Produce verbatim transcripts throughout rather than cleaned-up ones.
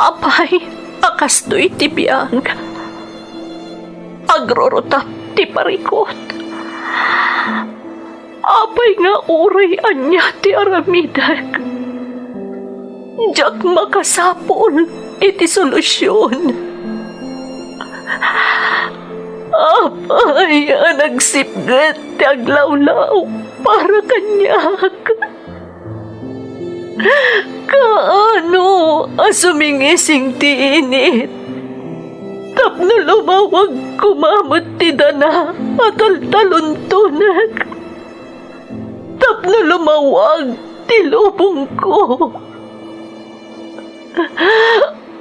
Apay a kastoy ti biag? Agrurutap ti parikut. Apay nga uray ania ti aramidek, diak makasapul iti solusion. Apay a nagsipget ti aglawlaw para kaniak? Kaano a sumingising ti init tapno lumawag koma met ti dana a taltaluntonek? Tapno lumawag ti lubongko.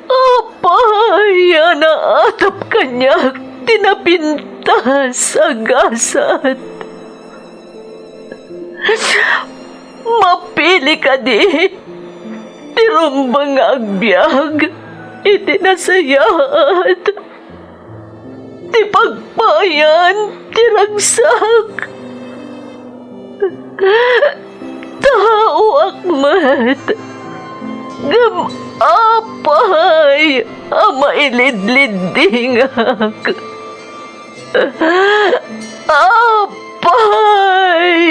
Apay a naatap kaniak ti napintas a gasat? Mapili kadi ti rumbeng nga agbiag iti nasayaat ti pagpayan ti ragsak. Taoak met, ngem apay a mailidliddingak? Apay!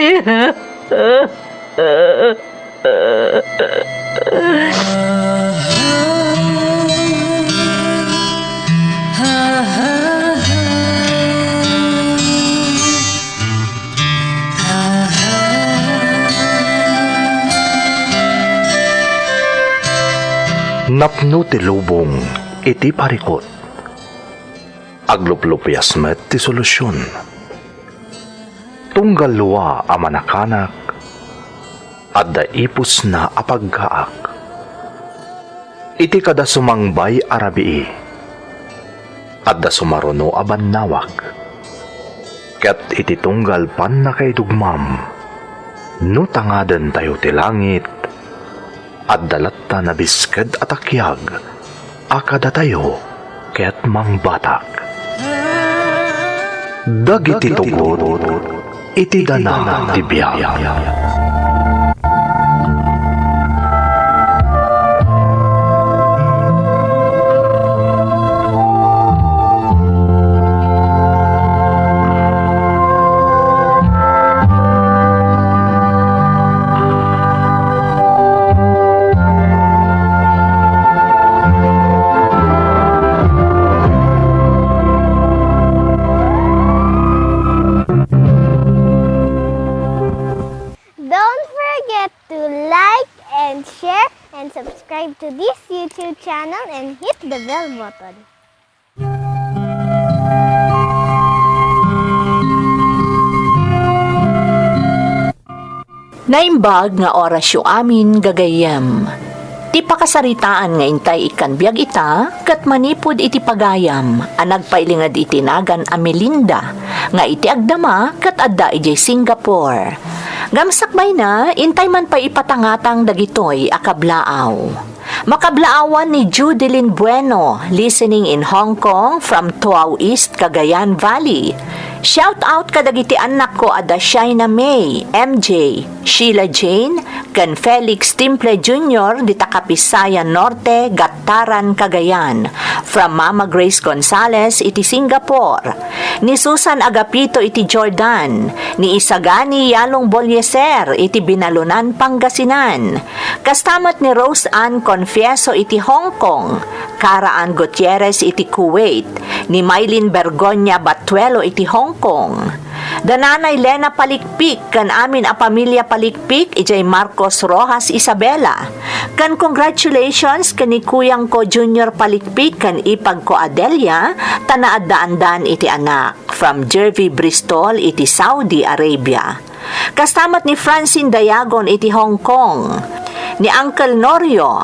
Napno ti lubong iti parikut. Agluplupias met ti solusion. Tunggal lua a manakanak, adda ipusna a paggaak. Iti kada sumangbay a rabii, adda sumaruno a bannawag. Ket iti tunggal pannakaidugmam, no tangadentayo ti langit, adda latta nabisked a takiag a kadatayo ket mangbatak. Dagiti tugot iti dana ti biag. Don't forget to like and share and subscribe to this YouTube channel and hit the bell button. Naimbag nga orasyo amin, gagayyem. Ti pakasaritaan nga intay ikkan biag ita, ket manipud iti pagayam a nagpailinged iti nagan a Melinda, nga iti agdama ket adda idiay Singapore. Ngem sakbayna, intay man pay ipatangatang dagitoy a kablaaw. Makablaawan ni Judeline Bueno, listening in Hong Kong from Toa East, Cagayan Valley. Shout out kadagiti annakko a da Shaina May, M J, Sheila Jane, ken Felix Timple Junior dita Kapisayan Norte, Gattaran, Cagayan. From Mama Grace Gonzalez iti Singapore. Ni Susan Agapito iti Jordan. Ni Isagani Yalong Bolieser iti Binalunan, Pangasinan. Kasta met ni Rose Ann Confieso iti Hong Kong, Kara Ann Gutierrez iti Kuwait, ni Mylene Bergonia Batuelo iti Hong Kong. Da Nanay Lena Palikpik ken amin a pamilia Palikpik idiay Marcos Roxas, Isabela. Ken congratulations ken ni Kuyangko Junior Palikpik ken ipagko a Delia, ta naaddaandan iti anak. From Jervy Bristol iti Saudi Arabia. Kasta met ni Francine Dayagon iti Hong Kong, ni Uncle Norio,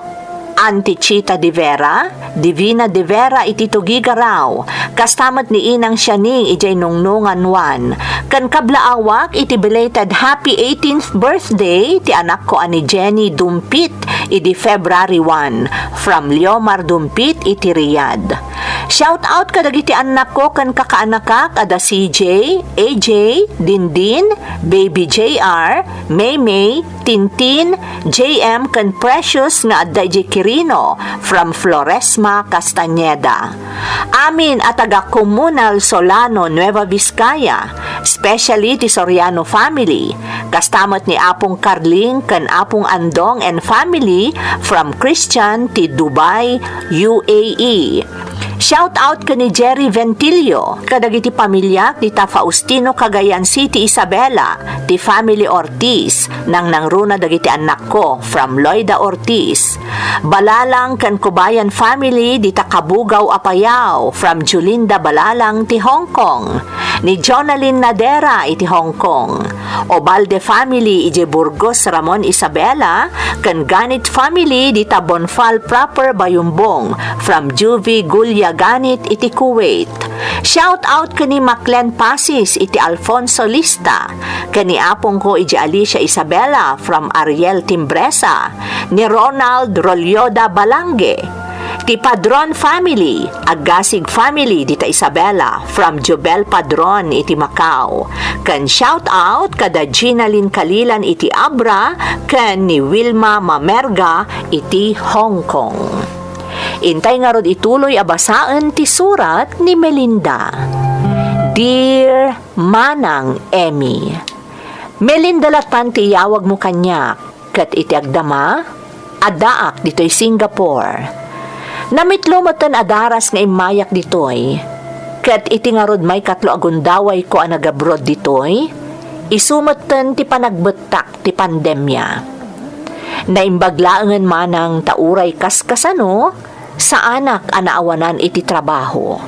Auntie Chita de Vera, Divina de Vera iti Tuguegarao, kasta met ni Inang Sianing idiay Nongnongan one, ken kablaawak iti belated happy eighteenth birthday ti anakko a ni Jenny Dumpit idi February one, from Leomar Dumpit iti Riyadh. Shout out kadagiti annakko ken kakaanakak a da C J, A J, Dindin, Baby J R, Maymay, Tintin, J M ken Precious nga adda idiay Quirino from Floresma, Castañeda. Amin a taga Comunal Solano, Nueva Vizcaya, especially ti Soriano family, kasta met ni Apong Carling ken Apong Andong and family from Christian ti Dubai, U A E. Shout out ken ni Jerry Ventilio, kadagiti pamiliak dita Faustino, Cagayan City, Isabela, ti family Ortiz, nangnangruna dagiti annakko from Loida Ortiz. Balalang ken Kubayan family dita Kabugao, Apayao, from Julinda Balalang ti Hong Kong. Ni Jonalyn Nadera iti Hong Kong. Obalde family iti Burgos, Ramon, Isabela, ken Ganit family dita Bonfal proper, Bayumbong, from Juvie Gulia Ganit iti Kuwait. Shout out ken ni Maclen Pasis iti Alfonso Lista, ken ni apongko iti Alicia Isabela from Ariel Timbresa, ni Ronald Rolyoda Balange. Ti Padron family, Agasig family dita Isabela, from Jubel Padron iti Macau. Ken shout out kada Ginalyn Kalilan iti Abra, ken ni Wilma Mamerga iti Hong Kong. Intay ngarud ituloy a basaen ti surat ni Melinda. Dear Manang Emmy, Melinda lattan ti iyawagmo kaniak, ket iti agdama, addaak ditoy Singapore. Namitlo metten a daras nga immayak ditoy, ket iti ngarud maikatlo a gundawayko a nagabroad ditoy, isu metten ti panagbettak ti pandemia. Naimbag laengen manang ta uray kaskasano, saanak a naawanan iti trabaho,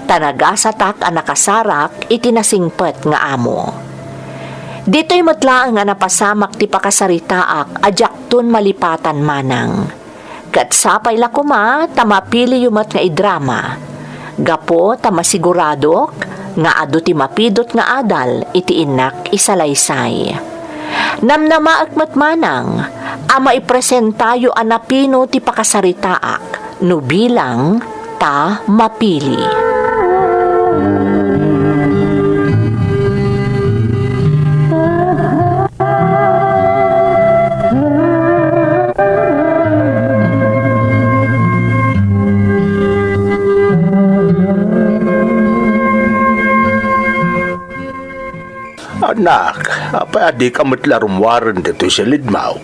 ta nagasatak a nakasarak iti nasingpet nga amo. Ditoy met laeng a napasamak ti pakasaritaak a diakton malipatan manang. Ket sapay la koma ta mapiliyo met nga idrama, gapu ta masiguradok nga adu ti mapidut nga adal iti innak isalaysay. Namnamaek met manang a maipresentayo a napino ti pakasaritaak no bilang ta mapili. Anak, apay a dika met la rummuaren ditoy silidmo?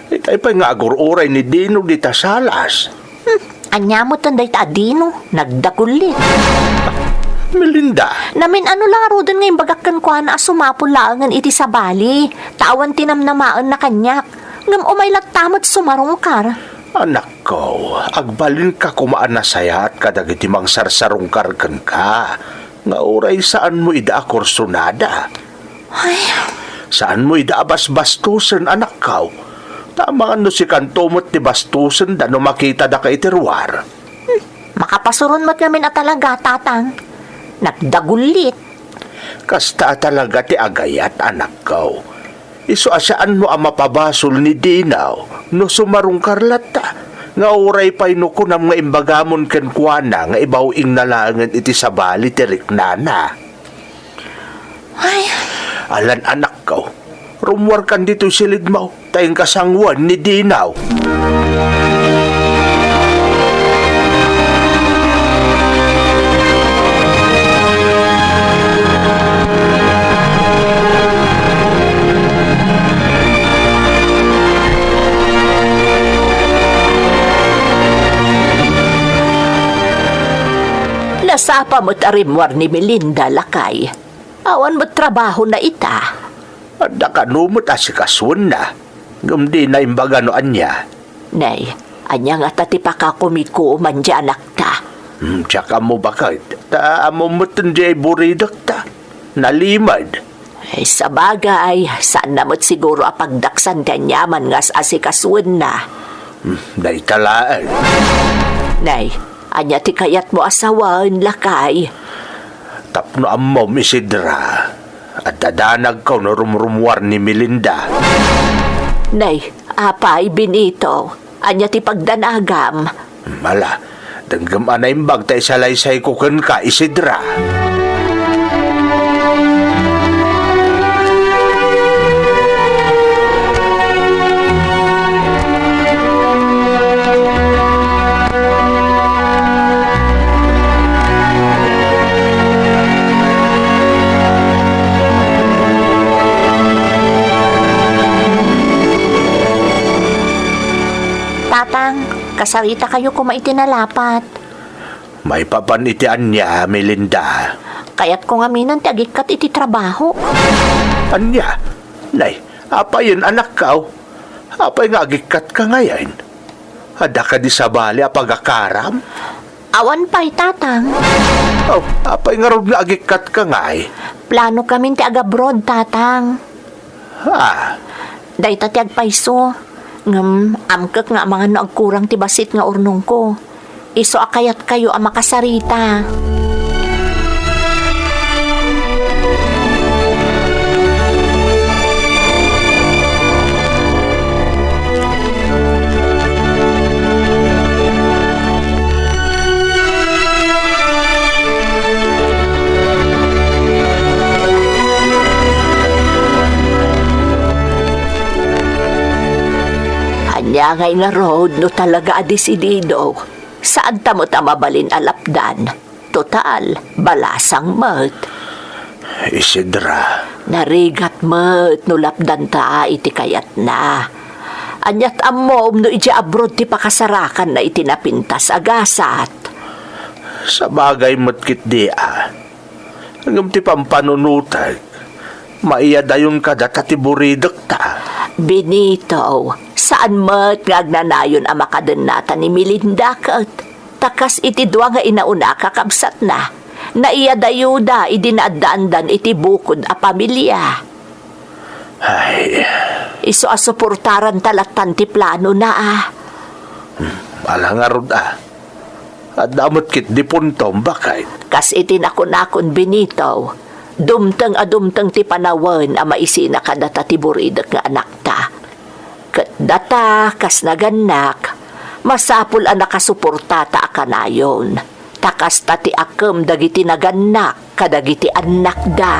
Itay pay nga agur-uray ni Dino dita salas. Hmm, ania metten dayta a Dino? Nagdagulit. Melinda. Namin-ano la ngaruden nga imbagak kenkuana a sumapul laengen iti sabali, ta awan ti namnamaenna kaniak. Ngem umay latta met sumarungkar. Anakko, agbalinka koma a nasayaat kadagiti mangsarsarungkar kenka, nga uray saanmo ida a kursunada. Ay. Saanmo ida a basbastosen, anakko. Ta amangan no sikanto met ti bastosenda no makitada ka iti ruar. Hmm, makapasuron met ngamin a talaga, Tatang. Nagdagulit. Kasta a talaga ti agayat, anakko. Isu a saanmo a mapabasol ni Dino no sumarungkar latta, nga uray pay no kunam nga imbagamon kenkuana nga ibaw-ingna laengen iti sabali ti riknana. Ay. Alan, anakko, rummuarkan ditoy silidmo, ta inka sangoen ni Dino. Nasapa met a rimmuar ni Melinda, lakay. Awan met trabahona ita. Adda kano met a sikasuenna, ngem dina imbaga no ania. Nay, ania ngata ti pakakumikuman ti anakta? Hmm, diak ammo baket, ta ammo metten diay buridekta. Nalimed. Ay, sabagay, saanna met siguro a pagdaksan ti aniaman nga as-asikasuenna. Hmm, dayta laeng. Nay, ania ti kayatmo a sawen, lakay? Tapno ammom, Isidra, adda danagko no rumrummuar ni Melinda. Nay, apay, Benito, ania ti pagdanagam? Ala, Denggem a naimbag ta isalaysayko kenka, Isidra. Tatang, kasaritakayo koma iti nalapat. Maipapan iti ania, Melinda? Kayatko ngaminen ti agikkat iti trabaho. Ania? Nay, apayen, anakko? Apay nga agikkatka ngayen? Adda kadi sabali a pagakaram? Awan pay, Tatang. Oh, apay ngarud nga agikkatka ngay? Plano kamin ti agabroad, Tatang. Ha? Dayta ti agpayso. Ngem, amkek nga amangan no agkurang ti bassit nga urnongko. Isu a kayatkayo a makasarita. Ania ngay ngarud no talaga a desidido? Saanta met a mabalin a lapdan. Total, balasang met. Isidra. Narigat met no lapdanta iti kayatna. Aniat ammom no idiay abroad ti pakasarakanna iti napintas a gasat? Sabagay met ketdi a. Ngem ti pampanunotek, maiyadayon kadata ti buridekta. Benito, saan met nga agnanayon a makadennata ni Melinda ket ta kas iti dua nga inauna a kakabsatna, naiyadayoda idi naaddaandan iti bukod a pamilia. Ay. Isu a suportaranta lattan ti planona a. Hmm, ala ngarud a. Adda met ketdi puntom, baket. Kas iti nakunakon, Benito, dumteng a dumteng ti panawen a maisina kadata ti buridek nga anakta. Ket data, kas nagannak, masapul a nakasuportata a kanayon, ta kasta ti akem dagiti nagannak kadagiti annakda.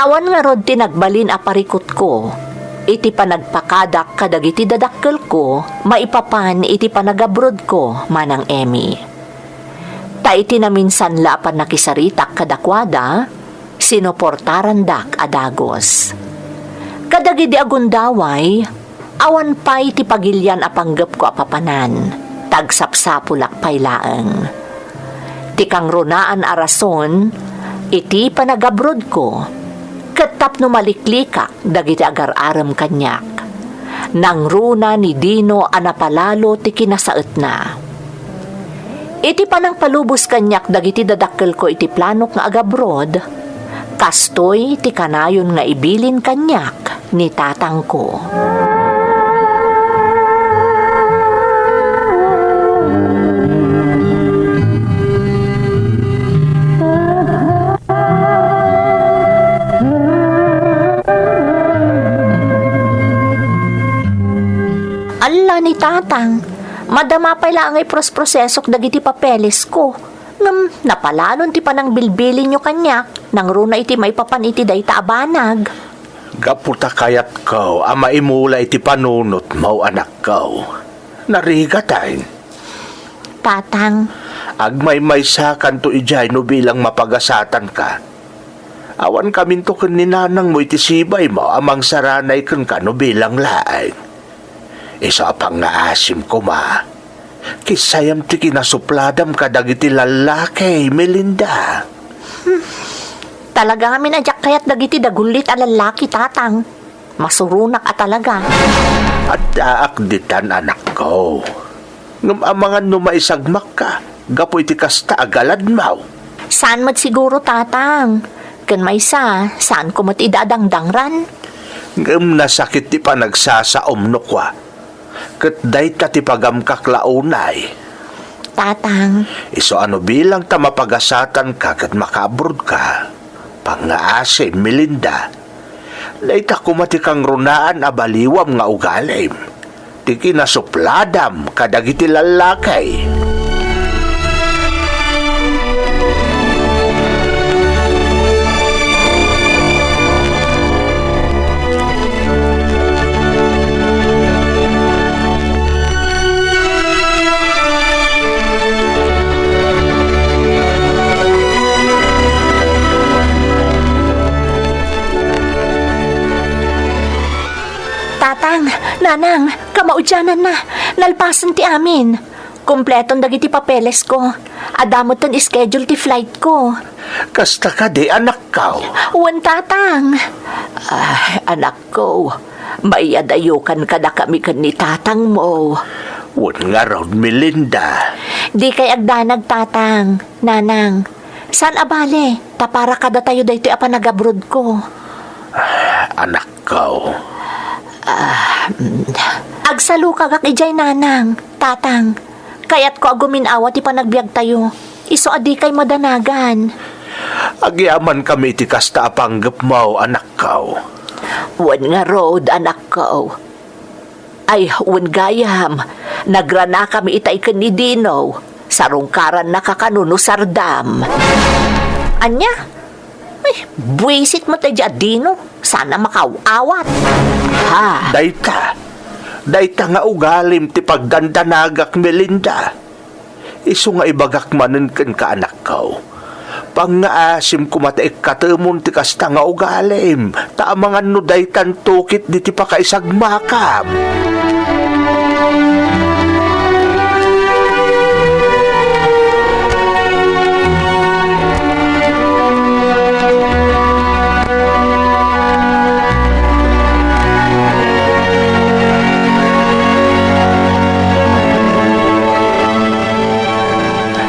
Awan ngarud ti nagbalin a parikutko iti panagpakadak kadagiti dadakkelko maipapan iti panagabrodko, Manang Emmy. Ta iti naminsan la a pannakisaritak kadakuada, sinuportarandak a dagus. Kadagidi a gundaway, awan pay ti pagilian a panggepko a papanan, ta agsapsapulak pay laeng. Ti kangrunaan a rason, iti panagabrodko, ket tapno maliklikak dagiti agar-arem kaniak. Nangruna ni Dino a napalalo ti kinasaetna. Iti panangpalubos kaniak dagiti dadakkelko iti planok nga agabroad, kastoy ti kanayon nga ibilin kaniak ni tatangko. Alla ni tatang, madama pay laeng nga iprosprosesok dagiti papelesko. Ngem napalalon ti panangbilbilinyo kaniak, nangruna iti maipapan iti dayta a banag. Gapu ta kayatko a maimula iti panunotmo, anakko. Narigat, ay. Tatang. Agmaymaysakanto idiay no bilang mapagasatanka. Awan kaminto ken ni nanangmo iti sibaymo a mangsaranay kenka no bilang laeng. Isu a pangngaasim koma. Kissayam ti kinasupladam kadagiti lallaki, Melinda. Hmm. Talaga ngamin a diak kayat dagiti dagullit a lallaki, tatang. Masuronak a talaga. Addaak ditan, anakko. Ngem amangan no maisagmakka gapu iti kasta a galadmaw. Saan met siguro, Tatang. Ken maysa, saanko met ida a dangdangran. Ngem nasakit ti panagsasaom no kua. Ket dayta ti pagamkak la unay. Tatang. Isu a no bilang ta mapagasatanka ket makaabrodka, pangngaasim, Melinda. Dayta koma ti kangrunaan a baliwam nga ugalim, ti kinasupladam kadagiti lallaki. Tatang, Nanang, kamaudiananna, nalpasen ti amin. Kompleton dagiti papelesko. Adda met ti schedule ti flightko. Kasta kadi, anakko? Wen, Tatang. Ah, anakko, maiyadayokan kadakami ken ni tatangmo. Wen ngarud, Melinda. Dikay agdanag, Tatang, Nanang. Saan a bale, ta para kadatayo daytoy a panagabrodko. Anakko. Ah, mm. Agsalukagak idiay, Nanang, Tatang. Kayatko a gumin-awa ti panagbiagtayo. Isu a dikay madanagan. Agyamankami iti kasta a panggepmo, anakko. Wen ngarud, anakko. Ay, wen gayam, nagranakami itay ken ni Dino. Sarungkarannaka kano no sardam. Ania? Ay, buisit met daydi a Dino. Saan a makaawat. Ha? Dayta. Dayta nga ugalim ti pagdandanagak, Melinda. Isu nga ibagak manen kenka, anakko. Pangngaasim koma ta ikkatemon ti kasta nga ugalim, ta amangan no daytan tukit diti pakaisagmakam.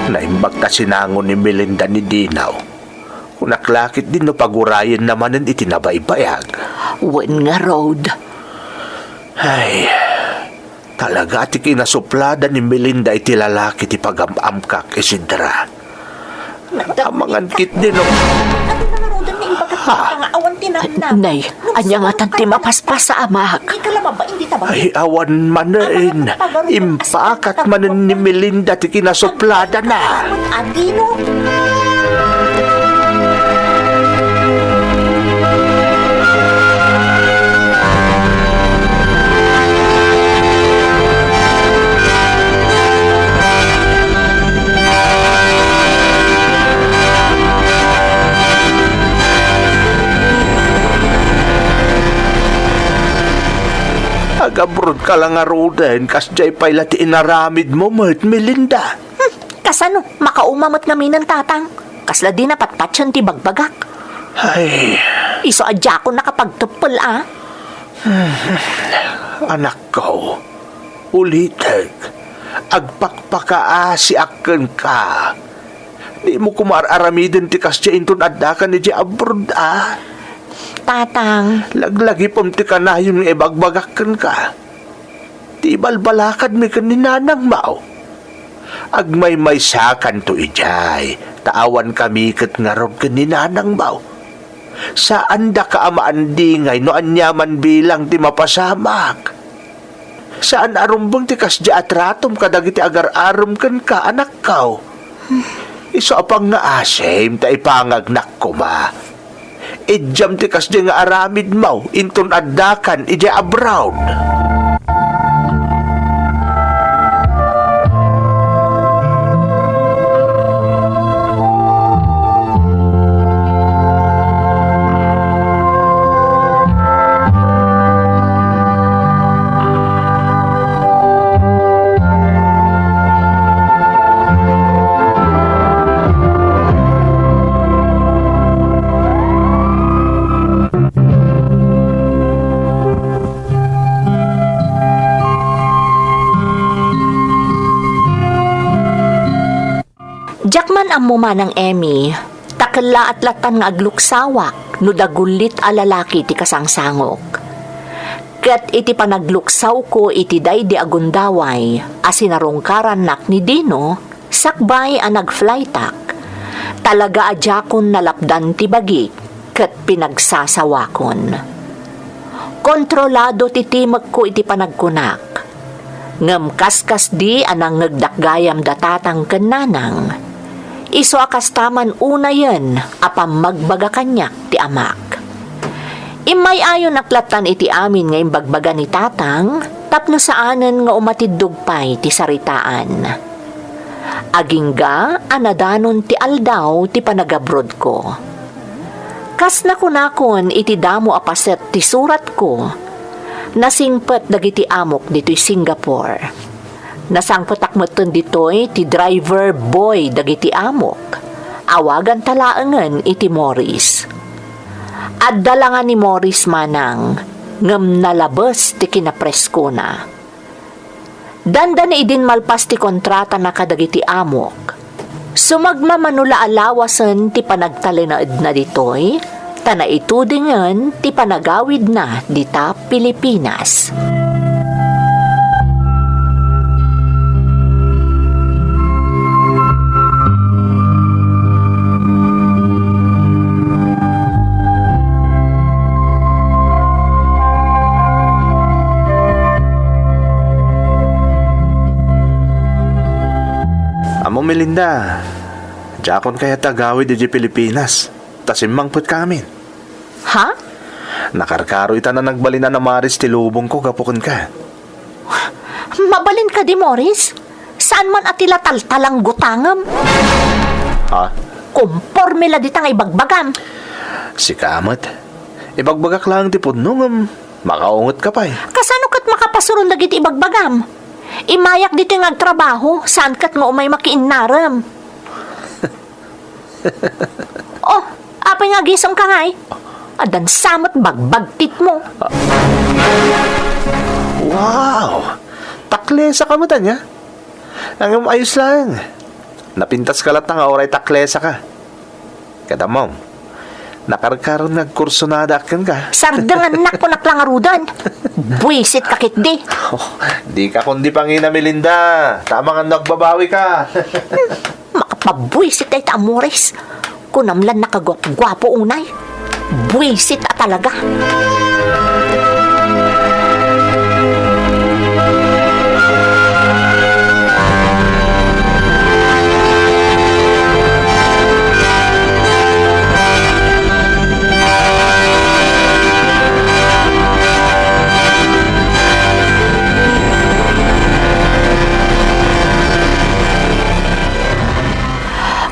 Naimbag ta sinango ni Melinda ni Dino. Kunak la ketdi no pagurayenna manen iti nabaybayag. Wen ngarud. Ay, talaga ti kinasuplada ni Melinda iti lalaki ti pagam-amkak, Isidra. Amangan ketdi no. Adu na ngaruden nga imbagak Ha? Nga awan ti namnam. Nay, ania ngatan ti mapaspasamak? Ay, awan manen. Impakat manen ni Melinda ti kinasupladana. Adino. Agabrodka la ngaruden, kasdiay pay la ti inaramidmo met, Melinda. Hmm, kasano? Makauma met ngamin, tatang. Kasla di napatpatien ti bagbagak. Ay. Isu a diakon nakapagteppel, a. Anakko, ulitek, agpakpakaasiak kenka. Dimo koma ar-aramiden ti kasdiay inton addakan idiay abroad, a. Tatang. Laglagipem ti kanayon nga ibagbagak kenka. Ti ibalbalakadmi ken ni nanangmo. Agmaymaysakanto idiay, ta awankami ket ngarud ken ni nanangmo. Saandaka a maandingay no aniaman bilang ti mapasamak. Saan a rumbeng ti kasdiay a tratom kadagiti agar-arem kenka, anakko. Isu a pangngaasim ta ipangagnak koma. Idiam ti kasdiay nga aramidmo inton addakan idiay abroad. Ammo manang Emmy, ta kellaat lattan nga agluksawak no dagullit a lalaki ti kasangsangok. Ket iti panagluksawko iti daydi a gundaway a sinarungkarannak ni Dino, sakbay a nagflytak, talaga a diakon nalapdan ti bagik ket pinagsasawakon. Kontrolado ti timekko iti panagkunak. Ngem kaskasdi a nangngegdak gayam da tatang ken nanang, isu a kasta man unayen a pammagbaga kaniak ti amak. Immay-ayonak lattan iti amin nga imbagbaga ni tatang tapno saanen nga umatiddog pay ti saritaan. Agingga a nadanon ti aldaw ti panagabrodko. Kas nakunakon iti damo a paset ti suratko, nasingpet dagiti amok ditoy Singapore. Nasangpetak metten ditoy ti driver boy dagiti amok. Awaganta laengen iti Morris. Adda la nga ni Morris manang, ngem nalabes ti kinapreskona. Dandani idin malpas ti kontratana kadagiti amok. Sumagmamano la a lawasen ti panagtalinaedna ditoy, ta naitudingen ti panagawidna dita Pilipinas. Ammo, Melinda, diakon kayat agawid idiay Pilipinas, ta simmangpetka ngamin. Ha? Nakarkaro ita a nagbalin a namaris ti lubongko gapu kenka. Mabalin kadi, Morris? Saan man a ti la taltalanggutangem? Ha? Komporme la dita nga ibagbagam. Sika met. Ibagbagak laeng ti pudno ngem makaungetka pay. Kasano ket makapasuron dagiti ibagbagam? Imayak ditoy nga agtrabaho, saan ket nga umay makiinnarem. Oh, apay nga agisemka ngay? Addan sa met bagbagtitmo. Wow! Taklesaka met ania? Ngem ayos laeng. Napintaska latta nga uray taklesaka. Ket ammom, nakarkaron nga agkursonadaak kenka. Sardengannak, kunak la ngaruden. Buisitka ketdi. Oh, dika kundi pangina, Melinda. Ta amangan no agbabawika. Makapabuisit dayta a Morris. Kunam lan nakaguapguapo unay. Buisit a talaga.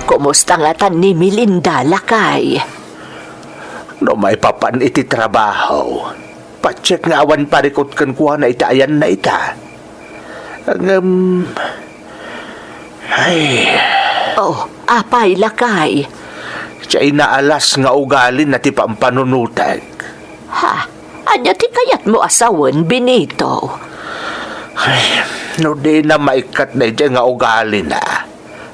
Kumusta ngatan ni Melinda, lakay? No maipapan iti trabaho, patiek nga awan parikut kenkuana iti ayanna ita. Ngem, ay. Oh, apay, lakay? Diay naalas nga ugalina ti pampanunutek. Ha? Ania ti kayatmo a sawen, Benito? Ay, no dina maikkat daydiay nga ugalina,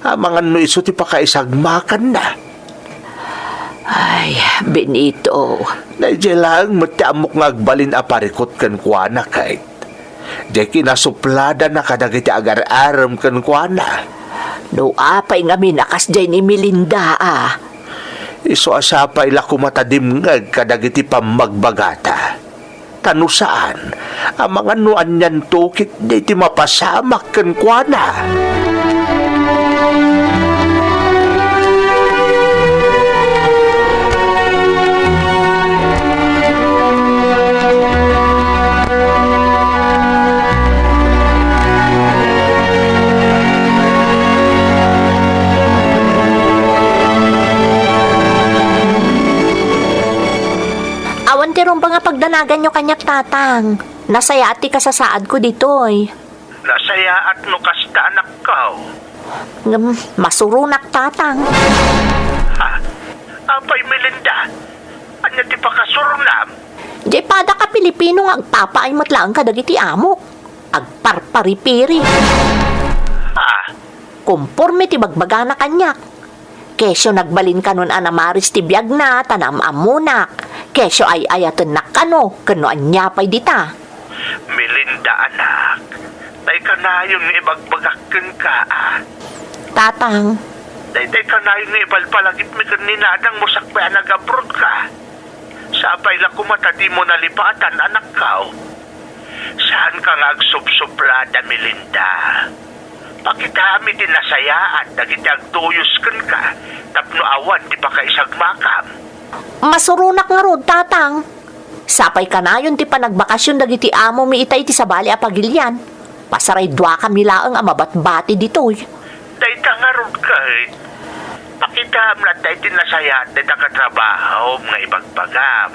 amangan no isu ti pakaisagmakanna. Ay, Benito. Daydiay laeng met ti ammok nga agbalin a parikut kenkuana, ket diay kinasupladana kadagiti agar-arem kenkuana. No apay ngamin a kasdiay ni Melinda, a? Isu a sapay la koma ta dimngeg kadagiti pammagbagata. Ta no saan, amangan no anianto ketdi ti mapasamak kenkuana. Awan ti rumbeng a pagdanaganyo kaniak, Tatang. Nasayaat ti kasasaadko ditoy. Nasayaat no kasta, anakko. Ngem, masuronak, Tatang. Ha? Apay, Melinda? Ania ti pakasurunam? Diay padak a Pilipino nga agpapaay met laeng kadagiti amok. Agparparipiri. Ha? Komporme ti bagbagana kaniak. Kesyo nagbalinkanon a namaris ti biagna ta naam-ammonak. Kesyo ay-ayatennak kano ken no ania pay dita. Melinda, anak, tay kanayon nga ibagbagak kenka, a. Tatang. Daytay kanayon nga ibalbalagipmi ken ni Nanang mo sakbay a nag-abroad ka. Sapay la koma ta dimo nalipatan, anakko. Saanka nga agsubsublada, Melinda. Pakitaam iti nasayaat dagiti agduyos kenka tapno awan ti pakaisagmakam. Masuronak ngarud, Tatang. Sapay kanayon ti panagbakasyon dagiti amomi ita iti sabali a pagilian. Pasaray duakami laeng a mabatbati ditoy. Dayta ngarud ket, pakitaam latta iti nasayaat dayta katrabahom nga ibagbagam,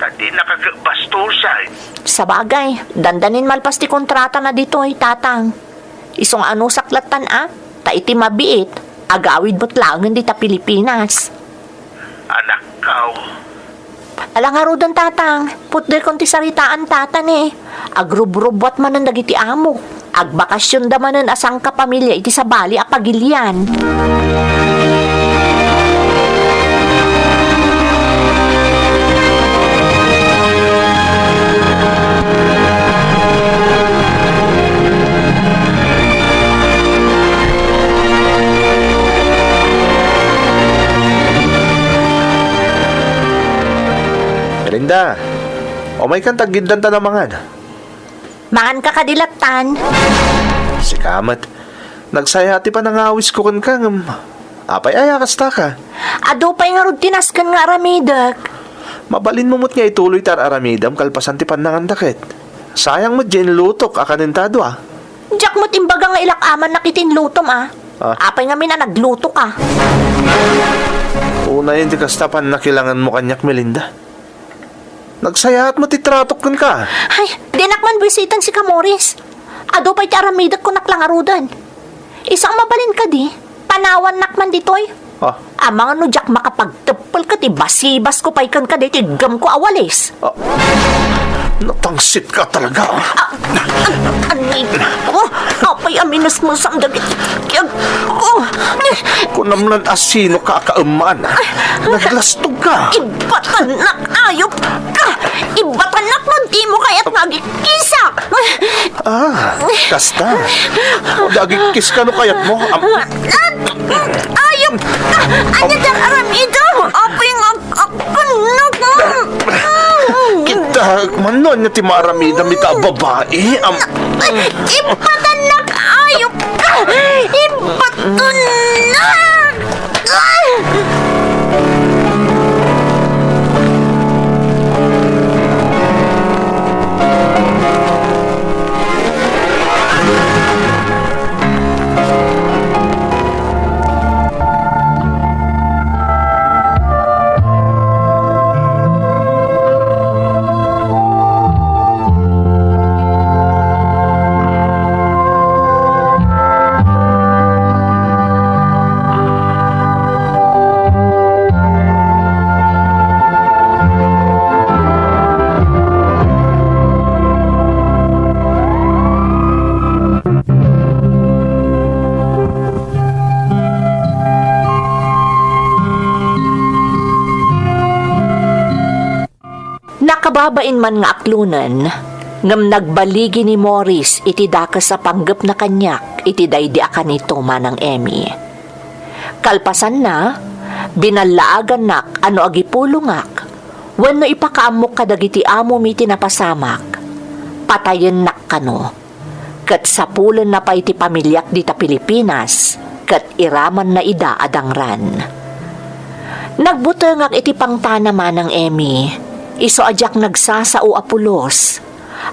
ta dinaka ket bastusen. Sabagay, dandanin malpas ti kontratana ditoy, Tatang. Isu nga anusak lattan a, ta iti mabiit, agawid met laengen dita Pilipinas. Anakko. Ala ngaruden, Tatang, putdekon ti saritaan, Tata, ne. Agrubrubbuat manen dagiti amo. Agbakasyonda manen a sangkapamilya iti sabali a pagilian. Melinda, umaykan ta aggiddanta a mangan. Manganka kadi lattan? Sika met. Nagsaya ti panangawisko kenka, ngem apay aya kastaka? Adu pay ngarud ti nasken nga aramidek. Mabalinmo met nga ituloy ti ar-aramidem kalpasan ti pannanganda ket. Sayang met diay inlutok a kanenta a dua. Diak met imbaga nga ilak-amannak iti inlutom, a. Ah. Apay ngamin a naglutoka? Unayen ti kasta pannakilanganmo kaniak, Melinda. Nagsayaat met ti tratok kenka. Ay, dinak man buisitan sika, Morris. Adu pay ti aramidek kunak la ngaruden. Isu a mabalin kadi, panawannak man ditoy. Ah. Amangan no diak makapagteppel ket ibasibasko pay kenka daytoy iggemko a walis. Ah. Natangsit ka talaga. Ah, ah, anay ko. Apay a minusmusam dagiti kiag ko. Kunam lan a sino ka a kaemman. Naglastog ka. Ibatannak, ayop ka. Ibatannak no dimo kayat nga agikkisak. Ah, kasta. O, di agikkiska no kayatmo. Am- Ayop ka! Ania ti ar-aramidem? Apay nga ag-, agkannak? Kita, mano ania ti maaramidem ita a babai? Am- Ibatannak! Ayop ka! Ibatannak! Nakababain man nga aklonen, ngem nagbaligi ni Morris iti dakes a panggepna kaniak iti daydi a kanito, Manang Emmy. Kalpasanna, binallaagannak a no agipulongak wenno ipakaammok kadagiti amomi ti napasamak, patayennak kano. Ket sapulenna pay ti pamiliak dita Pilipinas, ket iramanna ida a dangran. Nagbutengak iti pangtana, Manang Emmy, isu a diak nagsasao a pulos,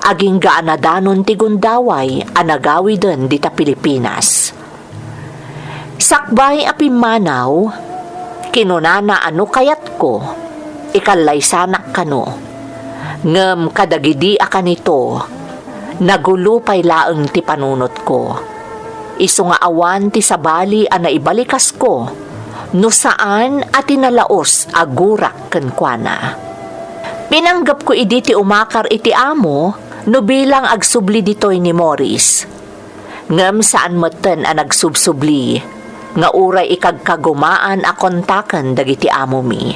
agingga a nadanon ti gundaway a nagawiden dita Pilipinas. Sakbay a pimmanaw, kinunana a no kayatko, ikallaysanak kano. Ngem kadagidi a kanito, nagulo pay laeng ti panunotko. Isu nga awan ti sabali a naibalikasko, no saan a ti nalaus a gurak kenkuana. Pinanggepko idi ti umakar iti amo no bilang agsubli ditoy ni Morris. Ngem saan metten a nagsubsubli. nga uray ikagkagumaan a kontaken dagiti amomi.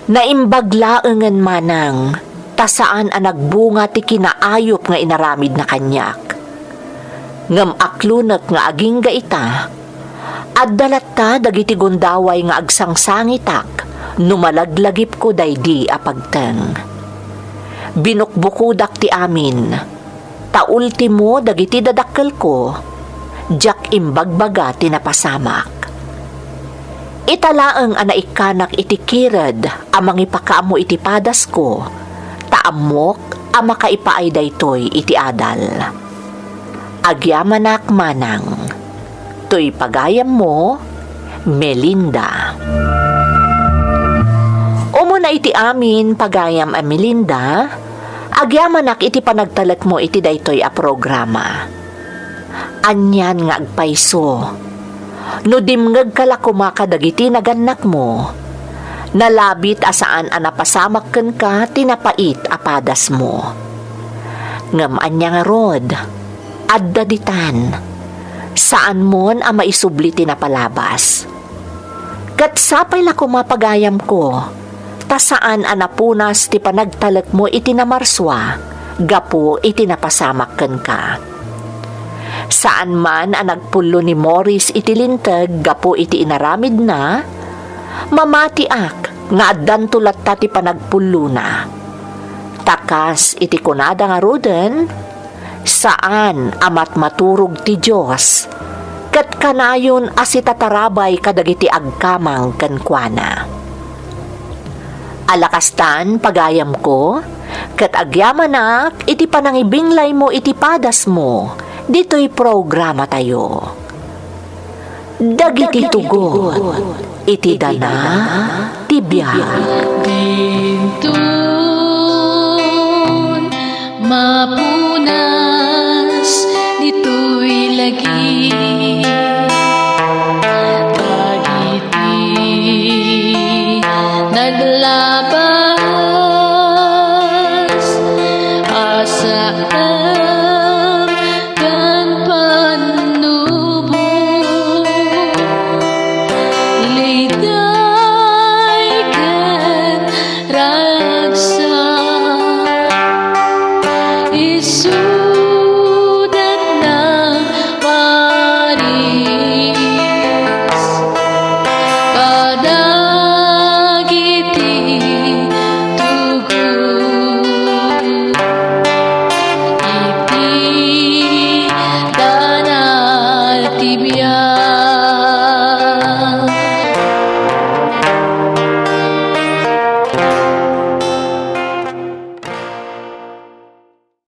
Naimbag laengen manang, ta saan a nagbunga ti kinaayup nga inaramidna kaniak. Ngem aklonek nga agingga ita, adda latta dagiti gundaway nga agsangsangitak no malaglagipko daydi a pagteng. Binukbukodak ti amin, ta ultimo dagiti dadakkelko, diak imbagbaga ti napasamak. Ita laeng a naikkanak iti kired a mangipakaammo iti padasko, ta ammok a makaipaay daytoy iti adal. Agyamanak manang. Toy pagayammo, Melinda. Umuna iti amin, pagayam a Melinda, agyamanak iti panagtalekmo iti daytoy a programa. Anian nga agpayso. No dimngegka la koma kadagiti nagannakmo, nalabit a saan a napasamak kenka ti napait a padasmo. Ngem ania ngarud, adda ditan. Saanmon a maisubli ti napalabas. Ket sapay la koma pagayamko, ta saan a napunas ti panagtalekmo iti namarsua gapu iti napasamak kenka. Saan man a nagpullo ni Morris iti linteg gapu iti inaramidna, mamatiak nga addanto latta ti panagpullona. Ta kas iti kunada ngaruden, saan a matmaturog ti Dios, ket kanayon a sitatarabay kadagiti agkamang kenkuana. Ala kastan, pagayamko, ket agyamanak iti panangibinglaymo iti padasmo ditoy programatayo. Dagiti tugot iti dana ti biag. Dinton mapunas ditoy lagi dagiti naglaba